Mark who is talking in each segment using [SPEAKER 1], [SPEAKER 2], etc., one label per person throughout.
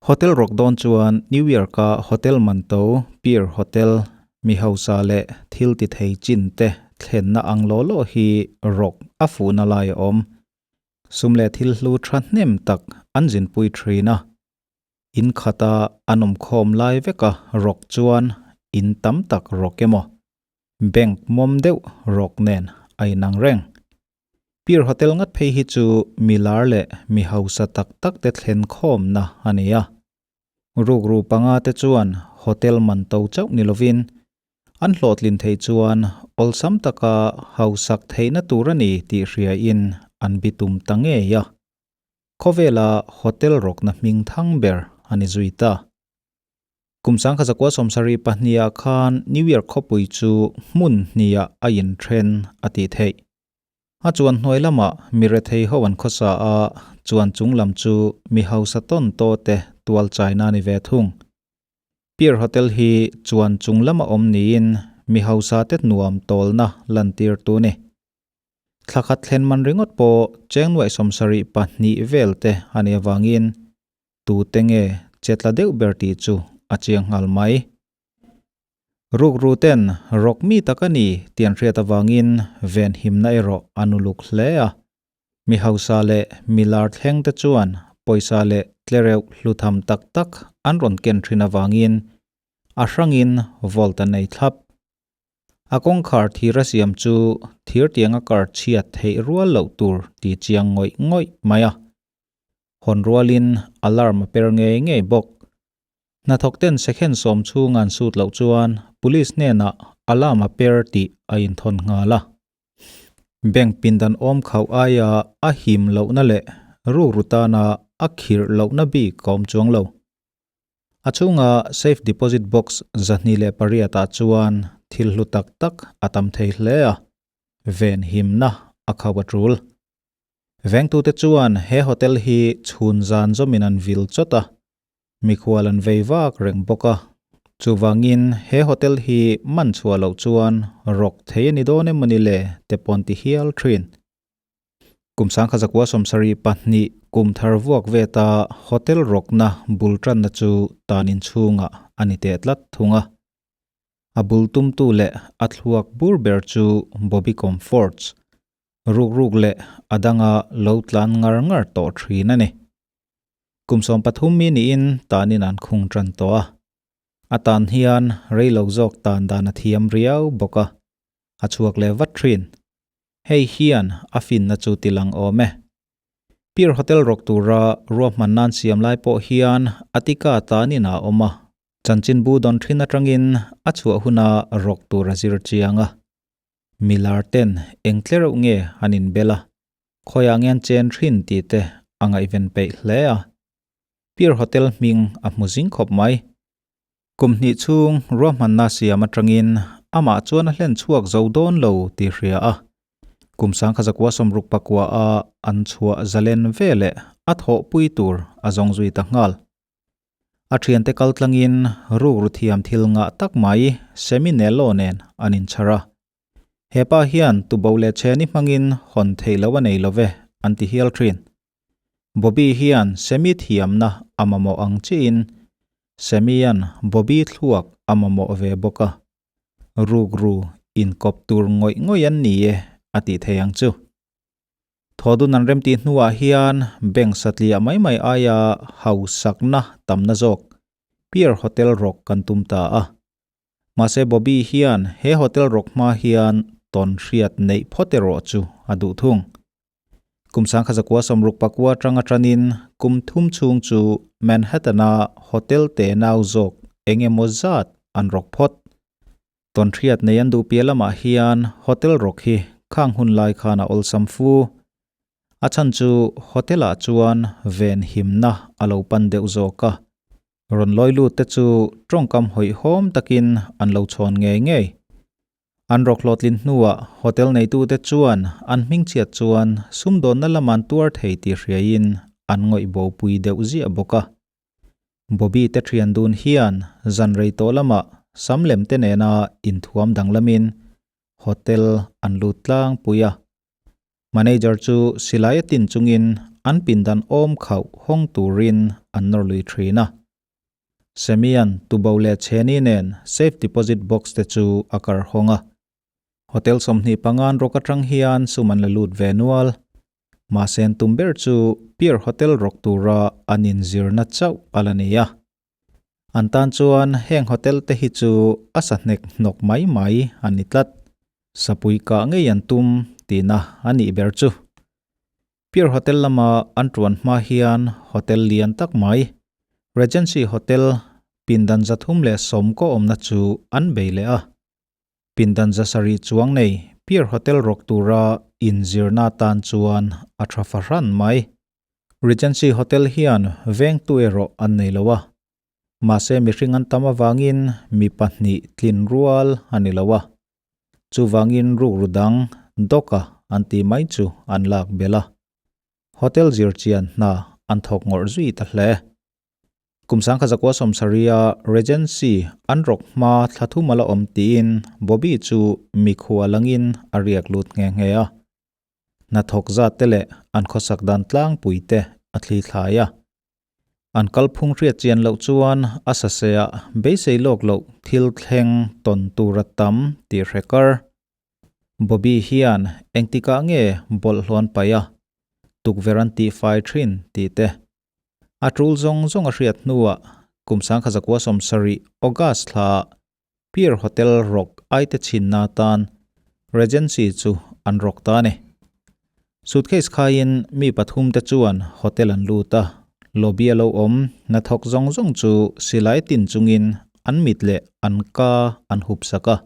[SPEAKER 1] Hotel rawk dawn chuan New York-a hotel man to Pier Hotel, mi hausa leh thil ti thei chin te thlenna ang law law hi rawk a fuhna lai a awm. Sum leh thil hlu tha hnem tak an zinpui thin a. In khata an awm khawm lai veka rawk chuan in tam tak rawk emaw, bank mawm deuh rawk nen a inang reng. Pier Hotel ngat phei hi chu mi lar leh mi hausa tak tak te thlen khawmna a ni a. Rukru panga te chuan hotel man to chauh ni lovin an hlawhtlin theih chuan awlsam taka hausak theihna tur a ni tih hriain an bitum ta ngei a. Khawvela hotel rawkna hming thang ber a ni zui ta. Kum 1972 ah khan New York khawpui chu hmun hniah a inthen a tih theih. A chuan hnuai lamah mi rethei ho an khawsa a, chuan chung lam chu mi hausa tawn taw te tual chaina a ni ve thung. Pier Hotel hi chuan chung lama awm niin mi hausa te nuam tawlna lantir tu ni. Thla khat thlen man ringawt pawh cheng nuaih 72 vel te a nih avangin tute nge chetla deuh ber tih chu a chiang nghal mai. Rukru ten rawk mi tak a ni tih an hriat avangin venhimna erawh an uluk hle a. Mi hausa leh mi lar thleng te chuan pawisa leh tlereuh hlutham tak tak an rawn ken thin avangin a hrangin vault a nei thlap. A kawngkhar thir a siam chu thir tianga kar chhiat theih rual loh tur ti chiang ngawih ngawih mai a. Hawn rualin alarm a per ngei ngei bawk. Hnathawk ten second sawm chhung an sut loh chuan police hnenah alarm a per tih a inthawn nghal a. Bank pindan awm khauh aia a him lohna leh rukru tana a khirh lohna bik a awm chuang lo. A chhunga safe deposit box 208 ah chuan thil hlu tak tak a tam thei hle a, ven himna a khauh a tul. Vengtute chuan he hotel hi chhun zan zawmin an vil chawt a, Mikhual an vei vak reng bawk a, chuvangin he hotel hi man chhuah loh chuan rawk thei a ni dawn em mawni le te pawn ti hial thin. Kum 1972 kum thar vuak veta hotel rawkna bul tanna chu tan inchhungah a ni teh tlat thung a. A bul tumtu leh a thluak bur ber chu Bobby Comforts, rukruk leh a danga lo tlan ngar ngar tawh thin a ni. Kum 13 mi niin tanin an khung tan tawh a. A tan hian rei lo zawk tan dan a thiam riau bawk a, a chhuak leh vat thin. Hei hian a finna chu ti lang awm e. Pier Hotel rawk tura ruahman nan siam lai pawh hian Atika tanin a awm a, chanchinbu dawn thin atangin a chhuah huna rawk tur a zir chiang a. Milar ten eng tlereuh nge an inbel a, Khawiah nge an chen thin tih te a ngaihven peih hle a. Pier Hotel hming a hmu zing khawp mai. Kum hnih chhung ruahmanna siam atangin amah chuan a hlen chhuak zo dawn lo tih hria a. Kum 1969 a an chhuah zalen ve leh a thawhpui tur a zawng zui ta nghal. A thiante kal tlangin rukru thiam thil ngah tak mai Seminello nen an inchhar a. He pa hian tubo leh chheni hmangin hawn theih loh a nei lo ve, an ti hial thin. Bobby hian Sammy thiamna a mamawh ang chiin Sammy-a'n Bobby thluak a mamawh ve bawk a. Rukru inkawp tur ngawih ngawih an ni e a tih thei ang chu. Thawdun an remtih hnuah hian bank satliah mai mai aia hausakna tamna zawk Pier Hotel rawk kan tum ta a. Mahse Bobby hian he hotel rawk hma hian tawn hriat neih phawt erawh chu a duh thung. Kum 1969 atanga tanin kum thum chhung chu Manhattan-a hotel te nau zawk eng emaw zat an rawk phawt. Tawn hriat nei an duh piah lamah hian hotel rawk hi khang hun lai khan a awlsam fu. A chhan chu hotel-ah chuan ven himna a lo pan deuh zawk a. Rawn lawi lut te chu tawngkam hawihhawm takin an lo chhawn ngei ngei. An rawk hlawhtlin hnuah hotel neitute chuan an hmingchhiat chuan sumdawnna lam an tuar thei tih hriaiin an ngawih bopui deuh ziah bawk a. Bobby te thian dun hian zan rei tawh lamah sam lem te nena inthuam danglamin hotel an lut tlangpui a. Manager chu silai a tin chungin an pindan awm khauh hawng turin an nawr lui thin a. Semian tubo leh chheni nen safe deposit box te chu a kar hawng a. Hotel 25 an rawk atang hian sum an la lut ve nual. Mahse an tum ber chu Pier Hotel rawk tura an inzirna chauh a la ni a. An tan chuan heng hotel te hi chu a sa hnek hnawk mai mai an ni tlat. Sapui kah ngei an tum tihna a nih ber chu. Pier Hotel lama an tuan hma hian hotel lian tak mai, Regency Hotel, pindan 310 kaw awmna chu an bei leh a. Pindan 700 chuang nei Pier Hotel rawk tura inzirna atan chuan a tha fahran mai. Regency Hotel hian vengtu erawh an nei lo a, mahse mihring an tam avangin mi pahnih tlin rual a ni lo a, chuvangin rukru dang Doka an tih mai chu an lak belh a, hotel zirchian hna an thawk ngawrh zui ta hle. Kum 1970 a Regency an rawk hma thla thum a la awm tiin Bobby chu mikhua langin a riak lut nghe nghe a. Hnathawk zat te leh an khawsak dan tlangpui te a thli thlai a. An kalphung hriat chian loh chuan a saseah beisei lawk loh thil thleng tawn tur a tam tih hre kar. Bobby hian engtikah nge bawlhhlawh an paih a, tukverh an tihfai thin tih te. A tul zawng zawng a hriat hnuah kum 1970 August thlaah Pier Hotel rawk aite chhinna atan Regency chu an rawk ta a ni. Suitcase khaiin mi pathum te chuan hotel an lut a, lobby a lo awm hnathawk zawng zawng chu silai tin chungin an mit leh an ka an hup sak a.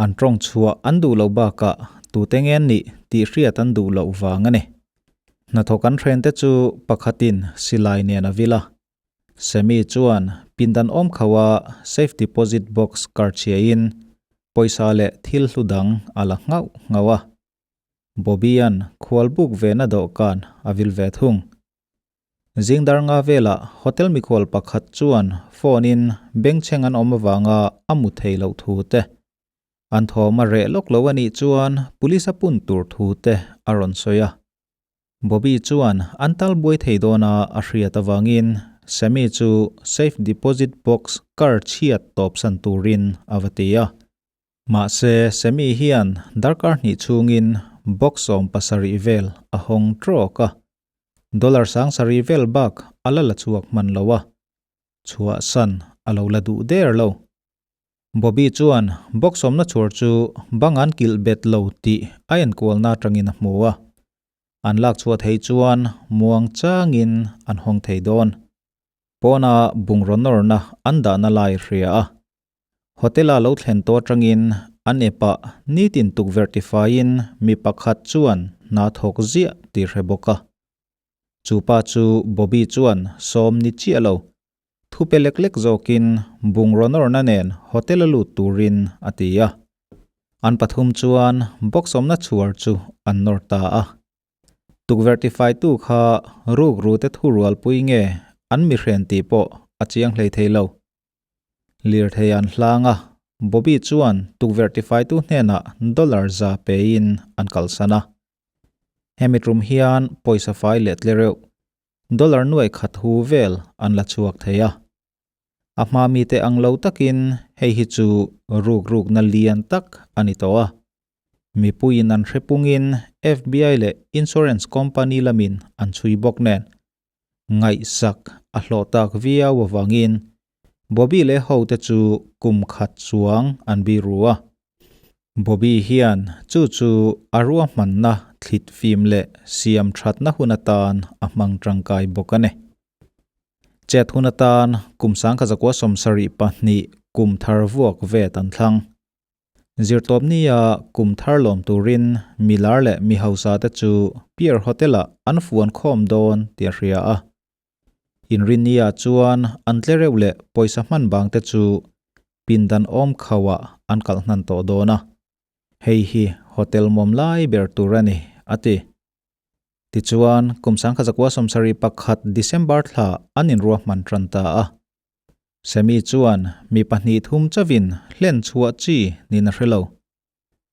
[SPEAKER 1] An tawng chhuah an duh loh bakah tute nge an nih tih hriat an duh loh vang a ni. Hnathawk an hren te chu pakhatin silai nen a vil a, Sammy chuan pindan awm kho a safe deposit box kar chhiain pawisa leh thil hlu dang a la nghauh nghauh a. Bobby-a'n khual buk vena dawhkan a vil ve thung. Zingdar nga velah hotel mikhual pakhat chuan phone-in bengchheng an awm avanga a mu thei loh thu te, an thawm a reh lawk lo a nih chuan police a pun tur thu te a rawn sawi a. Bobby chuan an tal buai thei dawn a a hriat avangin Sammy chu safe deposit box kar chhiat tawpsan turin a va ti a. Mahse Sammy hian darkar hnih chhungin box 17 vel a hawng trawk a, dollar 7000 vel bak a la la chhuak hman lo a, chhuahsan a lo la duh der lo. Bobby chuan box awmna chhuar chu bang an kilh bet lo tih a enkualna atangin a hmu a. An lak chhuah thei chuan muang changin an hawng thei dawn. Pawna bungraw nawrna an dahna lai hria a. Hotel-a lo thlen tawh atangin an epah nitin tukverh tifaiin mi pakhat chuan hna thawk ziah tih hre bawk a. Chu pa chu Bobby chuan sawm ni chiah lo. Thu pe lek lek zawkin bungraw nawrna nen hotel a lut turin a ti a. An pathum chuan box awmna chhuar chu an nawr ta a. Tukverh tifaitu kha ruk rute thu rualpui nge an mihren tih pawh a chiang hlei thei lo. Lirthei an hlang a, Bobby chuan tukverh tifaitu hnenah dollar za pein an kalsan a. Hemi tum hian pawisa fai leh tle reuh Dollar nuai khat hu vel an la chhuak thei a. A hma mite ang lo takin hei hi chu ruk rukna lian tak a ni tawh a. Mipuiin an hre pungin FBI leh insurance company lamin an chhui bawk nen. Ngaihsak a hlawh tak viau avangin Bobby leh hote chu kum khat chuang an biru a. Bobby hian chu chu a ruahmanna thlit fim leh siam thatna hun atan a hmang tangkai bawk a ni. Chet hun atan kum 1972 kum thar vuak vet an thlang. Zirtawpnia kum thar lawm turin milar leh mi hausa te chu Pier Hotel-ah an fuan khawm dawn tih a hria a. Inrinnia chuan an tle reuh leh pawisa hman bang te chu pindan awm khauhah an kalh hnan tawh dawn a, hei hi hotel mawm lai ber tur a ni, a ti. Tichuan, kum 1971 December thla an inruahman tan ta a. Sammy chuan mi pahnih thum chauhin hlen chhuah chi niin a hre lo.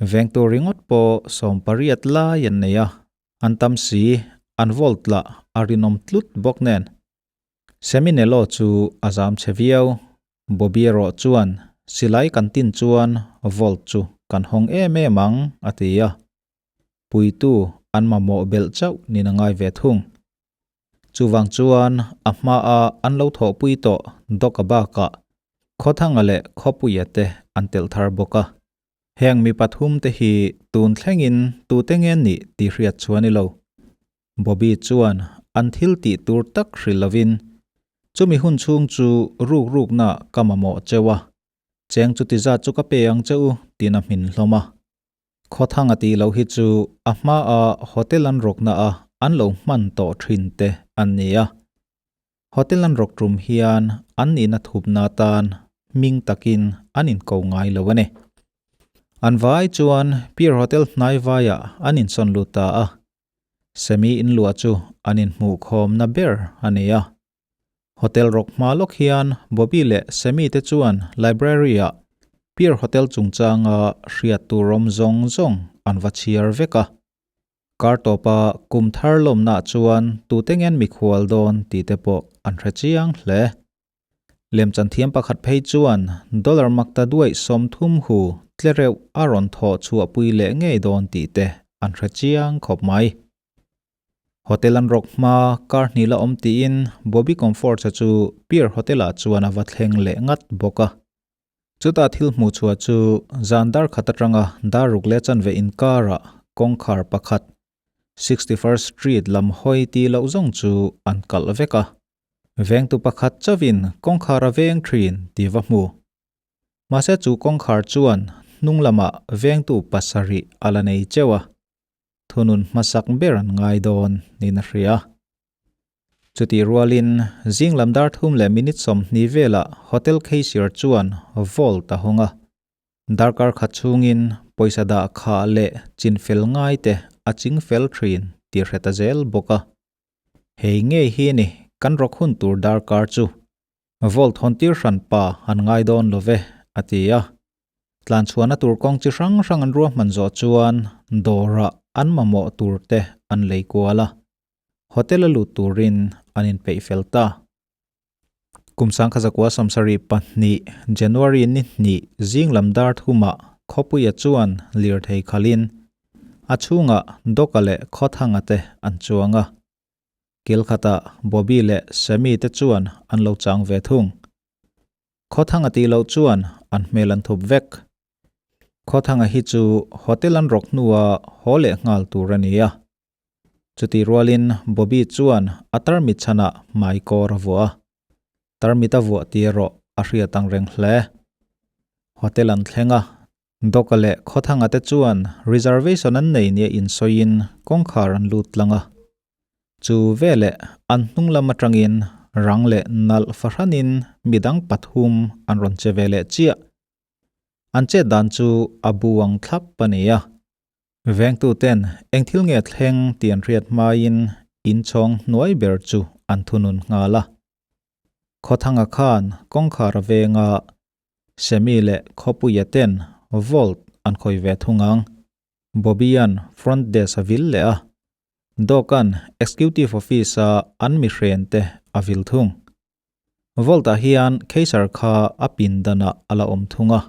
[SPEAKER 1] Vengtu ringawt pawh 18 lai an nei a. An tam si, an vault lah a rinawm tlut bawk nen. Seminelo chu a zam chhe viau. Bobby erawh chuan, Silai kan tin chuan vault chu kan hawng em em ang, a ti a. Puitu an mamawh belh chauh nin a ngai ve thung. Chuvang chuan a hmaa an lo thawhpui tawh Doc-a bakah Khawthanga leh Khawpuia te an telh thar bawk a. Heng mi pathum te hi tun thlengin tute nge nih tih hriat chu a ni lo. Bobby chuan an thil tih tur tak hrilh lovin, Chumi hun chhung chu ruk rukna ka mamawh cheu a, cheng chuti zat chu ka pe ang che u tiin a hmin hlawm a. Khawthang a tih loh hi chu a hmaa hotel an rawkna a an lo hman tawh thin te an ni a. Hotel an rawk tum hian an nihna thupna atan hming takin an inko ngai lo a ni. An vai chuan Pier Hotel hnai vaiah an insawn lut ta a. Semi inluah chu an inhmuhkhawmna ber a ni a. Hotel rawk hma lawk hian Bobby leh Sammy te chuan library ah Pier Hotel chungchanga hriat tur awm zawng zawng an va chhiar vek a. Kar tawpa kum thar lawmnaah chuan tute ngen mikhual dawn tih te pawh an hre chiang hle. Lemchan thiam pakhat phei chuan dollar makta duaih 30 hu tlereuh a rawn thawh chhuahpui leh ngei dawn tih te an hre chiang khawp mai. Hotel an rawk hma kar hnih la awm tiin Bobby Comforts-a chu Pier Hotel-ah chuan a va thleng leh ngat bawk a. Chutah thil hmuh chhuah chu zan dar khat atanga dar ruk leh chanve inkarah kawngkhar pakhat, 61st Street lam hawi tih loh zawng chu an kalh vek a. Vengtu pakhat chauhin kawngkhar a veng thin tih va hmu. Mahse chu kawngkhar chuan hnung lamah vengtu pasarih a la nei cheu a. Thunun hmasak ber an ngai dawn niin a hria. Chutih rualin zing lam dar thum leh minute 20 velah hotel cashier chuan vault a hawng a. Darkar khat chhungin pawisa dah khah leh chin fel ngai te a ching fel thin tih hre ta zel bawk a. Hei ngei hi ni kan rawk hun tur darkar chu. Vault hawn tir hran pa an ngai dawn lo ve, a ti a. Tlanchhuahna tur kawng chi hrang hrang an ruahman zawh chuan dawrah an mamawh tur te an lei kual a. Hotel a lut turin an inpeih fel ta. Kum 1972 January ni hnih zing lam dar thumah Khawpuia chuan lirthei khalin a chhungah Doka leh Khawthanga te an chuang a. Kilkhatah Bobby leh Sammy te chuan an lo chang ve thung. Khawthanga tih loh chuan an hmel an thup vek. Khawthanga hi chu hotel an rawk hnua haw leh nghal tur a ni a. Chutih rualin Bobby chuan a tarmit chhanah hmai kawr a vuah a. Tarmit a vuah tih erawh a hriat ang reng hle. Hotel an thleng a, Doka leh Khawthanga te chuan reservation an nei nia insawiin kawngkhar an lut tlang a. Chu veleh an hnung lam atangin rang leh nalh fahranin midang pathum an rawn che ve leh chiah. An chet dan chu a bu ang thlap a ni a. Vengtuten eng thil nge thleng tih an hriat hmain inchhawng hnuai ber chu an thunun nghal a. Khawthanga khan kawngkhar a venga Semi leh Khawpuia ten vault an khawi ve thung ang. Bobby-a'n front desk a vil leh a, Doc-a'n executive office-a an mihren te a vil thung. Vault-ah hian Kaiser kha a pindanah a la awm thung a.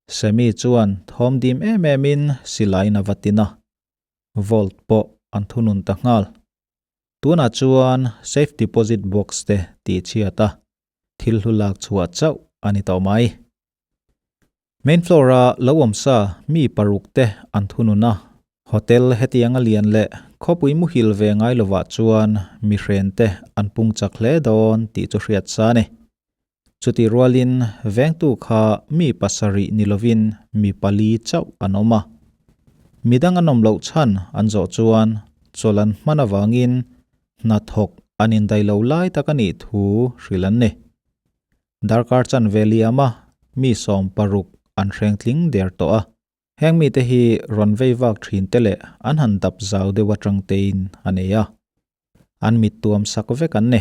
[SPEAKER 1] Semi chuan thawm dim em emin silaiin a va tin a, vault pawh an thunun ta nghal. Tunah chuan safe deposit box te tih chhiat a, thil hlu lak chhuah chauh a ni tawh mai. Main floor a lo awm sa mi paruk te an thunun a, hotel hetiang a lian leh khawpui muhil ve ngai lovah chuan mi hren te an pung chak hle dawn tih chu hriat sa a ni. Chutih rualin vengtu kha mi pasarih ni lovin mi pali chauh an awm a. Midang an awm loh chhan an zawh chuan chawlh an hman avangin hnathawk an indaih lo lai tak a nih thu hrilh an ni. Darkar chanve liama mi 16 an hreng tling der tawh a. Heng mite hi rawn vei vak thin te leh an han dap zau deuh atang tein a nei a. An mit tuam sak vek an ni.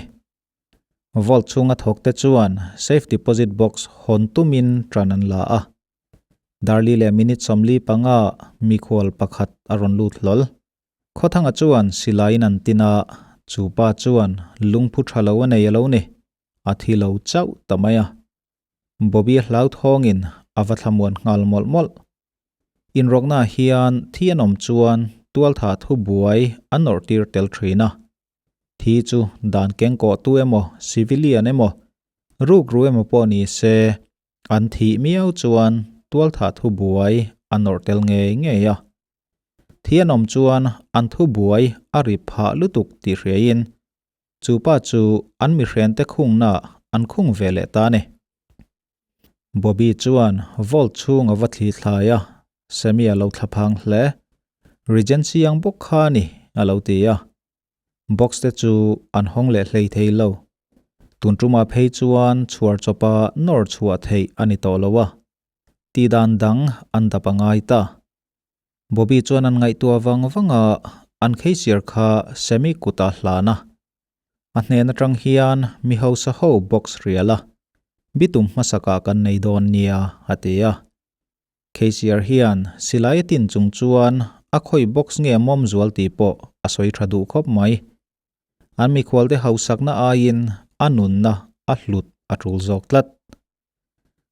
[SPEAKER 1] Vault chhunga thawk te chuan safe deposit box hawn tumin tan an la a. Darli leh minute 45 mikhual pakhat a rawn lut hlawl. Khawthanga chuan silaiin an tin a, chu pa chuan lungphu tha lo a nei a lo ni, a thi lo chauh ta mai a. Bobby a hlauthawngin a va thlamuan nghal mawlh mawlh. Inrawknaah hian thi an awm chuan tualtha thu buai an nawrh tir tel thin a. Thi chu dan kengkawhtu emaw, civilian emaw, rukru emaw pawh ni se, an thih miau chuan tualtha thu buai a nawrh tel ngei ngei a. Thi an awm chuan an thu buai a ri phah lutuk tih hriaiin chu pa chu an mihrente khungnaah an khung ve leh ta a ni. Bobby chuan vault chhung a va thli thlai a, Sammy a lo thlaphang hle. Regency ang bawk kha a ni, a lo ti a. Box te chu an hawng leh hlei thei lo. Tun tumah phei chuan chhuar chawpa nawr chhuah theih a ni tawh lo a. Tihdan dang an dap a ngai ta. Bobby chuan an ngaihtuah vang vang a, an kheisiar kha Sammy kutah hlan a. A hnen atang hian mi hausa ho box rial a, bitum hmasakah kan nei dawn nia, a ti a. Kheisiar hian silai a tin chung chuan a khawi box nge mawm zual tih pawh a sawi tha duh khawp mai. An mikhualte hausakna aiin a nunna a hlut a tul zawk tlat.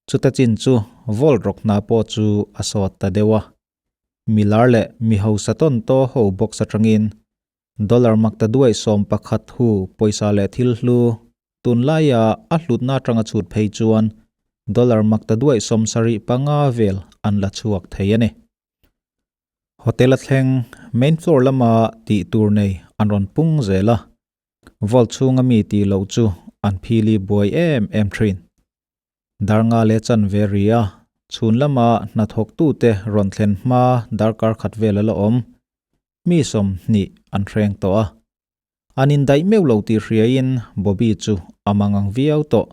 [SPEAKER 1] Chuta chin chu Vault rawk hna pawh chu a sawt ta deuh a. Milar leh mi hausa tawn taw ho box atangin dollar makta duai 11 hu pawisa leh thil hlu tunlaia a hlutna atanga chhut phei chuan dollar makta duai 75 vel an la chhuak thei a ni. Hotel a thleng main floor lama tih tur nei an rawn pung zel a. Vault chhunga mi tih loh chu an phili buai em em thin. Darnga leh chanve ri a, chhun lama hnathawktute rawn thlen hma darkar khat vel a la awm. Mi 20 an hreng tawh a. An indaih meuh lo tih hriaiin Bobby chu a mangang viau tawh.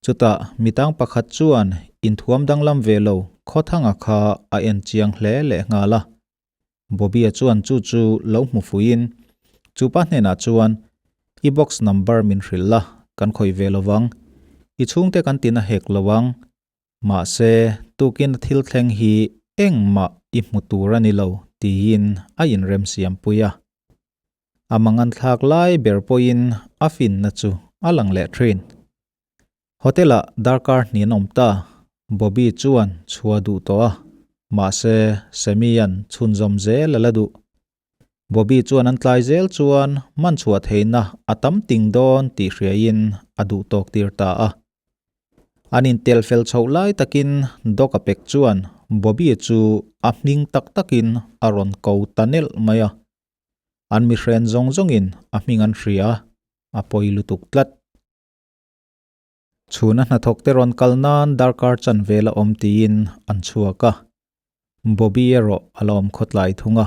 [SPEAKER 1] Chutah mitang pakhat chuan inthuam danglam ve lo Khawthanga kha a en chiang hle leh nghal a. Bobby-a chuan chu chu lo hmu fuiin, Chu pa hnenah chuan i box number min hrilh la, kan khawih ve lo vang. I chhungte kan tina hek lo ang. Mahse, tukin a thil thleng hi engmah i hmu tur a ni lo, tiin a inremsiam pui a. A mangan thlak lai ber pawhin a finna chu a lang leh thin. Hotel-ah darkar hnih an awm ta, Bobby chuan chhua duh tawh a, mahse Sammy-a'n chhunzawm zel a la duh. Bobby chuan an tlai zel chuan man chhuah theihna a tam ting dawn tih hriaiin a duh tawk tir ta a. An intel fel chhoh lai takin Doc a pek chuan Bobby chu a hming tak takin a rawn ko ta nelh mai a. An mihren zawng zawngin a hming an hria, a pawi lutuk tlat. Chhuna hnathawk te rawn kal nan darkar chan vel a awm tiin an chhuak a. Bobby erawh a la awm khawtlai thung a.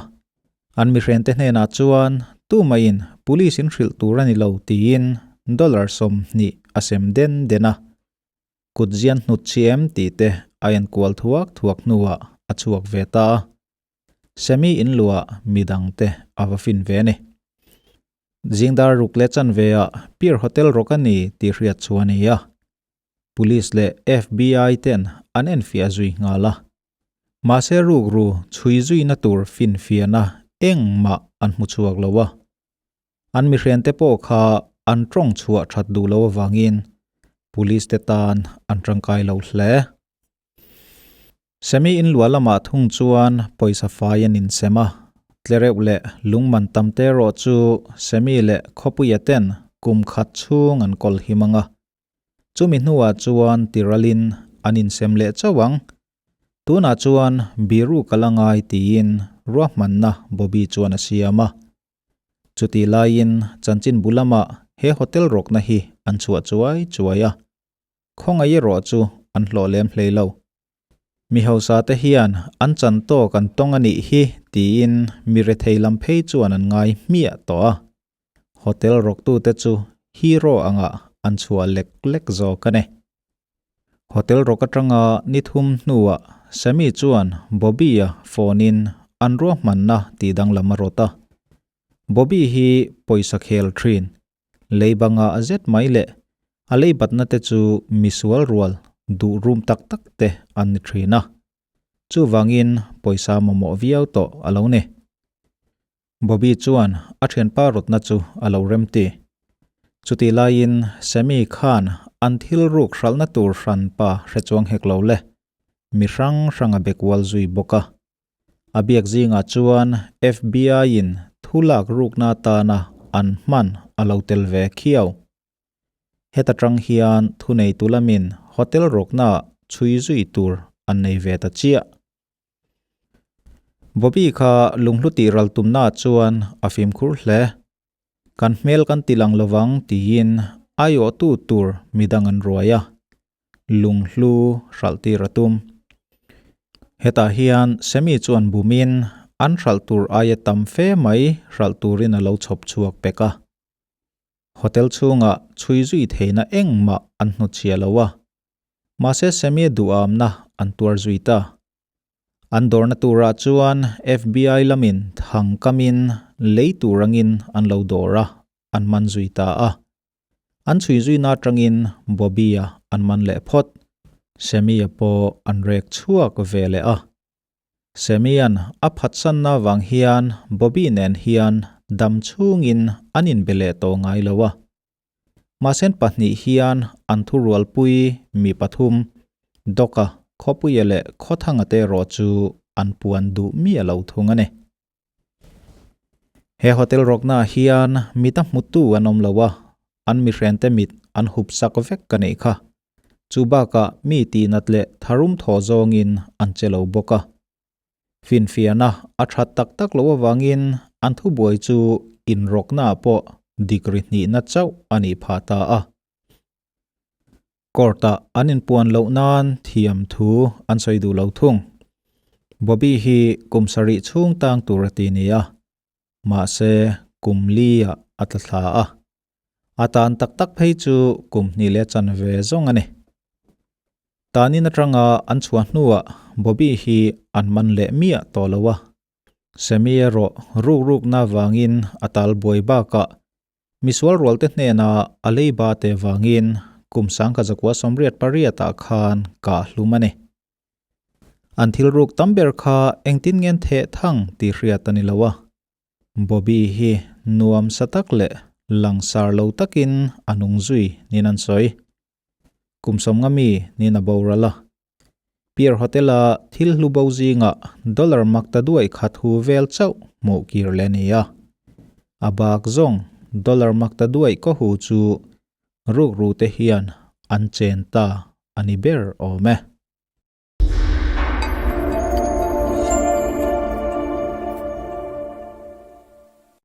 [SPEAKER 1] An mihrente hnenah chuan tumaiin police in hrilh tur a ni lo tiin dollar 20 a sem den den a. Kut zian hnut chi em tih te a enkual thuak thuak hnuah a chhuak ve ta a. Sammy inluah midangte a va fin ve a ni. Zingdar ruk leh chanve ah Pier Hotel rawk a ni tih hriat chu a ni a. Police leh FBI ten an enfiah zui nghal a. Mahse rukru chhui zuina tur finfiahna engmah an hmu chhuak lo a. An mihriante pawh kha an tawng chhuah that duh lo avangin Police te tan an tangkai lo hle. Semi inluah lamah thung chuan pawisa fai an insem a, tlereuh leh lungman tam te erawh chu Semi leh Khawpuia ten kum khat chhung an kawl him ang a. Chumi hnuah chuan tiralin an insem leh chauh ang. Tunah chuan biru ka la ngai tiin ruahmanna Bobby chuan a siam a. Chutih laiin chanchinbu lamah he hotel rawkna hi an chhuah chuai chuai a. Khawngaih erawh chu an hlawh lem hlei lo. Mi hausa te hian an chan tawk an tawng a nih hi tiin mi rethei lam phei chuan an ngai hmiah tawh a. Hotel rawktute chu hero angah an chhuah lek lek zawk a ni. Hotel rawk atanga ni thum hnuah Sammy chuan Bobby-a phone-in an ruahmanna tih danglam a rawt a. Bobby hi pawisa khel thin Leibanga a zet mai leh a leibatna te chu misual rual duh rum tak tak te an ni thin a. Chuvangin pawisa mamawh viau tawh a lo ni. Bobby chuan a thianpa rawtna chu a lo remti. Chutih laiin Sammy khan an thil ruk hralhna tur hranpa hre chuang hek lo le, mi hrang hrang a be kual zui bawk a. A biak zingah chuan FBI-in thu lak rukna atana an hman a lo tel ve khiau. Heta tang hian thuneitu lamin hotel rawknaah chhui zui tur an nei ve ta chiah. Bobby kha lunghlu tih ral tumnaah chuan a fimkhur hle. Kan hmel kan ti lang lovang tiin aiawhtu tur midang an ruai a, lunghlu hralh tir a tum. Hetah hian Sammy chuan bumin an hralh tur aia tam fe mai hralh turin a lo chhawp chhuak pek a. Hotel chhungah chhui zui theihna engmah an hnutchhiah lo a, mahse Sammy duhamna an tuar zui ta. An dawrna turah chuan FBI lamin thang kamin lei tur angin an lo dawr a, an man zui ta a. An chhui zuina atangin Bobby-a an man leh phawt. Sammy-a pawh an rek chhuak ve leh a. Sammy-a'n a phatsanna vang hian Bobby nen hian dam chhungin an inbe leh tawh ngai lo a. Mahsen pahnih hian an thurualpui mi pathum, Doka, Khawpuia leh Khawthanga te erawh chu an puan duh miah lo thung a ni. He hotel rawknaah hian mita hmutu an awm lo a, an mihrente mit an hup sak vek ka neih kha. Chu bakah mi tihnat leh tharum thaw zawngin an che lo bawk a. Finfiahna a that tak tak loh avangin an thubuai chu inrawknaah pawh degree hnihna chauh a nih phah ta a. Court-ah an inpuan loh nan thiam thu an sawi duh lo thung. Bobby hi kum sarih chhung tang tur a ti ni a, mahse kum li-ah a tla thla a. A tan tak tak phei chu kum hnih leh chanve zawng a ni. Tanin atanga an chhuah hnuah Bobby hi an man leh miah tawh lo a. Sammy erawh ruk rukna vangin a tal buai bakah misual rualte hnena a leiba te vangin kum sangkhat zakua sawmriat pariatah khan kah hlum a ni. An thil ruk tam ber kha engtin ngen theh thang tih hriat a ni lo a. Bobby hi nuam sa tak leh langsar lo takin a nung zui niin an sawi. Kum sawmnga mi niin a boral a. Pier Hotel-a thil hlu bo zingah dollar mak ta duai khat hu vel chauh hmuh kir leh a ni a. A bak zawng dollar mak ta duai kaw hu chu rukru te hian an chen ta a ni ber awm e.